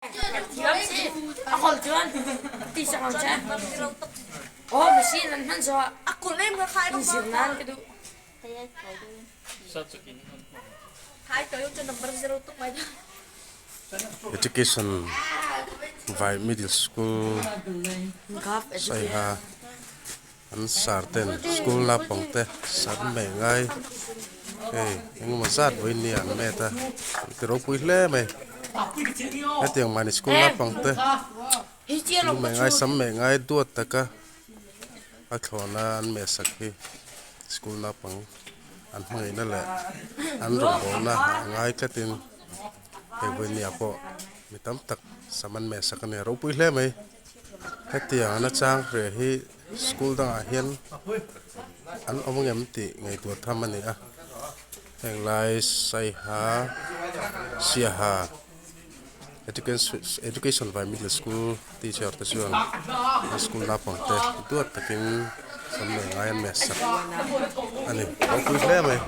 Education vai middle school saiha an sar ten school naupang te sam meh ngai hei engemaw zat vawiin ni ah an met a an ti ropui hle mai hetiang mahni school naupang te lu meh ngai sam meh ngai duat taka a thlawhna an meh sak hi school naupang an hmangaihna leh an rawngbawlna a ngai tlatin hei vawiin ni ah pawh mi tam tak sam an meh sak a ni a ropui hle mai. Hetiang an achang hreh hi school dangah hian an awm ngem tih ngaihtuah tham a ni a, heng lai Saiha Siaha Education vai middle school teacher te chuan an school naupang te duat takin an nei ngai an meh sak a ni ropui hle mai.